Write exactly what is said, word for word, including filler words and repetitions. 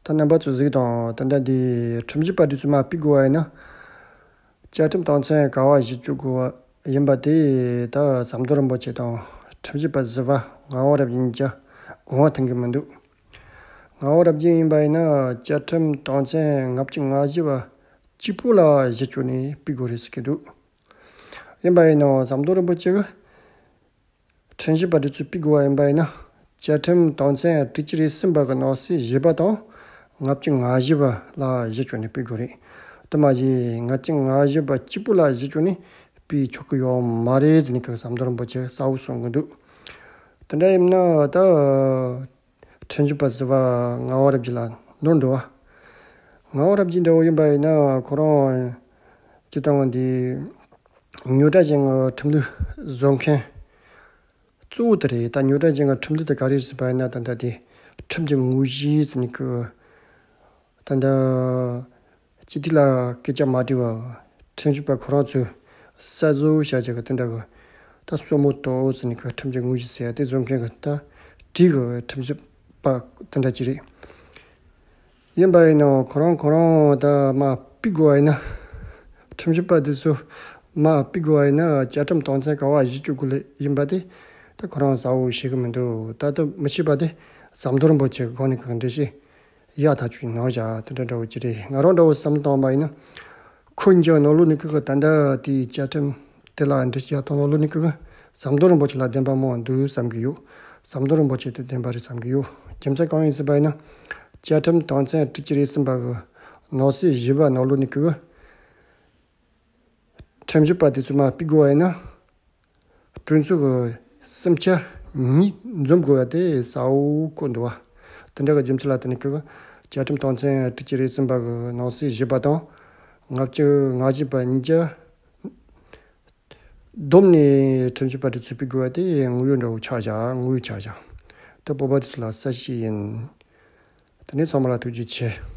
ད་རྣམ་པ་ཚོ་གཟིགས་དང་། ད་ལྟ་འདི་ཁྲིམས་ཞིབ་པ་འདི་ཚོ་མར་ཕུད་དགོས་པ་ཡིན་ན། བཅའ་ཁྲིམས་དོན་ཚན་ག་པ་བཞི་བཅུ་དགུ་པ་ཡིན་པ་དེ། ད་ཟམ་གདོང་རིན་པོ་ཆེ་དང་ཁྲིམས་ཞིབ་པ་བཞི་པ་ངག་དབང་རབ་རྒྱན་གཉིས་ཀ་དགོངས་པ་མཐུན་གྱི་མི་འདུག་ངག་དབང་རབ་རྒྱན་ཡིན་པ་ཡིན་ན་བཅའ་ཁྲིམས་དོན་ཚན་ལྔ་བཅུ་ང་བཞི་པ་གཅིག་པོ་ལ་གཞི་བཅོལ་ནས་ཕུད་དགོས་རེད་ཟེར་གྱི་འདུག་ཡིན་པ་ཡིན་ནའང་ཟམ་གདོང་རིན་པོ་ཆེ་གིས་ཁྲིམས་ཞིབ་པ་འདི་ཚོས་ཕུད་དགོས་པ་ཡིན་པ་ཡིན་ན། བཅའ་ཁྲིམས་དོན་ཚན་དྲུག་ཅུ་རེ་གསུམ་པ་གི་ནང་གསེས་བཞི་པ་དང་ལྔ་བཅུ་ང་བཞི་པ་ལ་གཞི་བཅོལ་ནས་ཕུད་དགོས་རེད། དེ་མ་གཞི་ལྔ་བཅུ་ང་བཞི་པ་གཅིག་པོ་ལ་གཞི་བཅོལ་ནས་ཕུད་ཆོག་གི་ཡོད་མ་རེད་ཟེར་ནས་ཀྱི་ཟམ་གདོང་རིན་པོ་ཆེ་གསལ་བོ་གསུང་གི་འདུག་དེ་འདྲ་ཡིན་ན་ད་ཁྲིམས་ཞིབ་པ་ཟེར་བ་ངག་དབང་རབ་རྒྱན་ལ་ནོར་འདུག་པ། ངག་དབང་རབ་རྒྱན་འདྲ་བོ་ཡིན་པ་ཡིན་ན་ཁོ་རང་སྤྱིར་བཏང་འདི་རྙོག་དྲ་ཅན་གྱི་ཁྲིམས་ལུགས་བཟོ་མཁན་གཙོ་བོ་དེ་རེད། ད་རྙོག་དྲ་ཅན་གྱི་ཁྲིམས་ལུགས་དེ་ག་རེ་ཟེར་བ་ཡིན་ན། ད་ལྟ་དེ་ཁྲིམས་ཀྱི་དངོས་གཞི་ཟེར་ནས་ཀྱི། ད་ལྟ་སྤྱི་འཐུས་ལ་སྐད་ཆ་མ་དྲིས་པ་ཁྲིམས་ཞིབ་པ་ཁོ་རང་ཚོས་གསལ་བཟོ་བྱ་བྱ་གི་དེ་འདྲ་གི། ད་སྲོ་མོ་ཏོག་ཟེར་ནས་ཀྱི་ཁྲིམས་ཀྱི་དངོས་གཞི་ཟེར་ཡ་དེ་བཟོ་མཁན་གྱི་ད་བྲིས་གི་ཁྲིམས་ཞིབ་པ་དེ་འདྲ་ཅིག་རེད། ཡིན་པ་ཡིན་ནའང་ཁོ་རང་ཁོ་རང་ད་མར་ཕུད་དགོས་པ་ཡིན་ན། ཁྲིམས་ཞིབ་པ་དེ་ཚོ་མར་ཕུད་དགོས་པ་ཡིན་ན་བཅའ་ཁྲིམས་དོན་ཚན་ག་པ་བཞི་བཅུ་དགུ་ལས་ཡིན་པ་དེ་ད་ཁོ་རང་གསལ་བོ་ཤེས་གི་མི་འདུག་ད་ལྟ་མི་ཤེས་པ་དེ་ཟམ་གདོང་རིན་པོ་ཆེ་གི་སྒང་ནས་གི་འགྲེལ་བཤད་ཡག་ཐག་ཆོད་གནང་བཞག་དེ་འདྲ་འདྲ་བོ་ཅིག་རེད། ང་རང་འདྲ་བོ་བསམ་བློ་བཏང་བ་ཡིན་ན། ཁོ་གཉིས་ཀྱི་ནང་ལོགས་ནས་ཀྱི་ད་ལྟ་དེའི་བཅའ་ཁྲིམས་དེ་ལ་འགྲེལ་བཤད་གཏོང་ནང་ལོགས་ནས་ཀྱི་ཟམ་གདོང་རིན་པོ་ཆེ་ལ་བདེན་པ་མང་འདུག་བསམ་གྱི་ཡོད། ཟམ་གདོང་རིན་པོ་ཆེ་དེ་བདེན་པ་རེད་བསམ་གྱི་ཡོད། རྒྱུ་མཚན་གང་ཡིན་ཟེར་བ་ཡིན་ན། བཅའ་ཁྲིམས་དོན་ཚན་དྲུག་ཅུ་རེ་གསུམ་པ་གི་ནང་གསེས་བཞི་པ་ནང་ལོགས་ནས་ཀྱི་ཁྲིམས་ཞིབ་པ་དེ་ཚོ་མར་ཕུད་དགོས་པ་ཡིན་ན། གྲོས་ཚོགས་ཀྱི་སེམས་ཆ་གཉིས་འཛོམས་དགོས་པ་དེ་གསལ་བོ་བཀོད་འདུག་པ། དེ་འདྲ་གི་རྒྱུ་མཚན་ལ་བརྟེན་ནས་ཀྱི་བཅའ་ཁྲིམས་དོན་ཚན་དྲུག་ཅུ་རེ་གསུམ་པ་གི་ནང་གསེས་བཞི་པ་དང་ལྔ་བཅུ་ང་བཞི་པ་གཉིས་ཀ་བསྡོམས་ནས་ཁྲིམས་ཞིབ་པ་དེ་ཚོས་ཕུད་དགོས་པ་དེ་དངོས་ཡོད་འདྲ་བོ་ཆགས་བཞག་དངོས་ཡོད་ཆགས་བཞག་དེ་བོད་པ་དེ་ཚོ་ལ་གསལ་བཤད་ཡིན། དེ་ནས་ཚང་མ་ལ་ཐུགས་རྗེ་ཆེ།